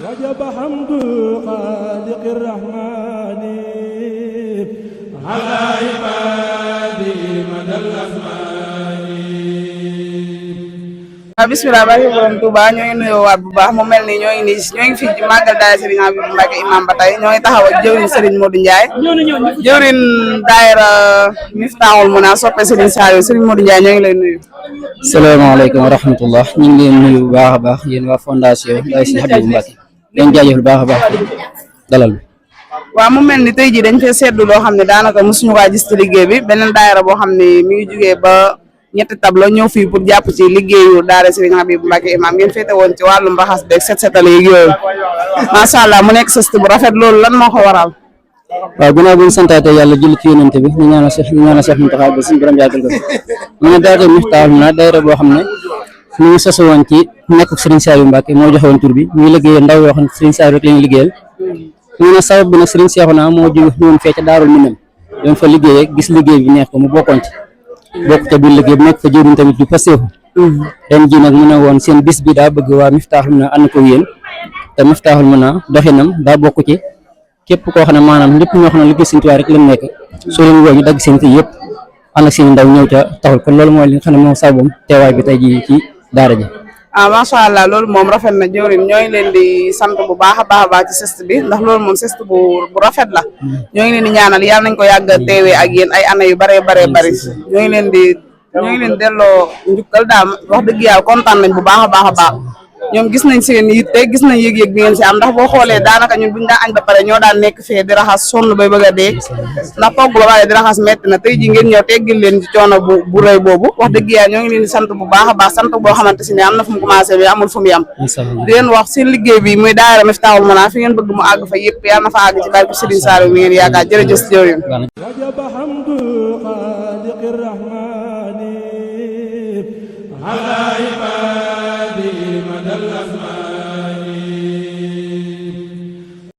وجب حمد خالق الرحمن على عباده مدى الأزمان. bismillah barke borom Touba ñoo ngi nuyuwaat bu baax mu mel ni ñoo ngi fii ci màggal daayira Serigne Abibou Mbacke imam ba tey ñoo ngi taxaw ak jëwriñ Serigne Modou Ndiaye jëwriñ daayira Miftahul Muna soppe Serigne Saliou Serigne Modou Ndiaye ñoo ngi lay nuyu. salaamaaleykum wa rahmatullah ñu ngi leen nuyu bu baax a baax yéen waa fondation Daayira Serigne Abibou Mbacke leen jaajëfal bu baax a baax dalal bi. waaw mu mel ni tey jii dañ fee seetlu loo xam ne daanaka mosuñu kaa gis ci liggéey bi beneen daayira boo xam ne mi ngi jugee ba ñetti tableau ñëw fii pour jàpp ci liggéeyu daara Serigne Abibou Mbacke imam ngeen féete woon ci wàllum raxas beeg set setal yeeg yooyu macha allah mu nekk sëst bu rafet loolu lan moo ko waral. waaw ginnaaw bi ñu santaate yàlla julli ci yonent bi ñu ñaanal Cheikh Mountakha ba suñu borom yàggal ko mu ne daayira Miftahul Muna daayira boo xam ne ñu ngi sosu woon ci nekk Serigne Saliou Mbacke moo joxe woon tur bi ñu ngi liggéeyal ndaw yoo xam ne Serigne Saliou rek la ñu liggéeyal ñu ne sabab bi nag Serigne Cheikhouna moo jóge ñoom fee ca Daarul Minam doon fa liggéey gis liggéey bi neex ko mu bokkoon ci bokk ca biir liggéey bi nekk fa jëriñ tamit du pasteefu ren ji nag mu ne woon seen bis bi daa bëgg waa Miftahul Muna ànd ko yéen te Miftahul Muna doxinam daa bokk ci képp koo xam ne maanaam lépp ñoo xam ne liggéey Sëriñ Tuubaa rek lañ nekk soo leen woo ñu dagg seen yëpp ànd ak seen ndaw ñëw ca taxul kon loolu mooy li nga xam ne moom sababam teewaay bi tey ji ci daara ji. macha allah loolu moom rafet na jëwriñ ñoo ngi leen di sant bu baax a baax ci sest bi ndax loolu moom sest bu rafet la ñoo ngi leen di ñaanal yàlla nañ ko yàgg a teewee ak yéen ay année yu bëree bari ñoo ngi leen delloo njukkal daal wax dëgg yàlla kontaan nañ bu baax a baax ñoom gis nañ seen yitte gis nañ yëg-yëg bi ngeen si am ndax boo xoolee daanaka ñun buñu daan añ ba pare ñoo daan nekk fee di raxas sonn bay bëgg a dee ndax togg ba pare di raxas metti na tey ji ngeen ñëw teggil leen ci coono bu rëy boobu wax dëgg yàlla ñoo ngi leen di sant bu baax a baax sant boo xamante si ne am na fu mu commencé mais amul fu mu yam di leen wax seen liggéey bi muy daayira Miftahul Muna fi ngeen bëgg mu àgg fa yëpp yàlla na fa àgg ci barke Serigne Saliou mi ngeen yaakaar jërëjëf jëwriñ وجب حمد خالق الرحمن على عباده مدى الأزمان.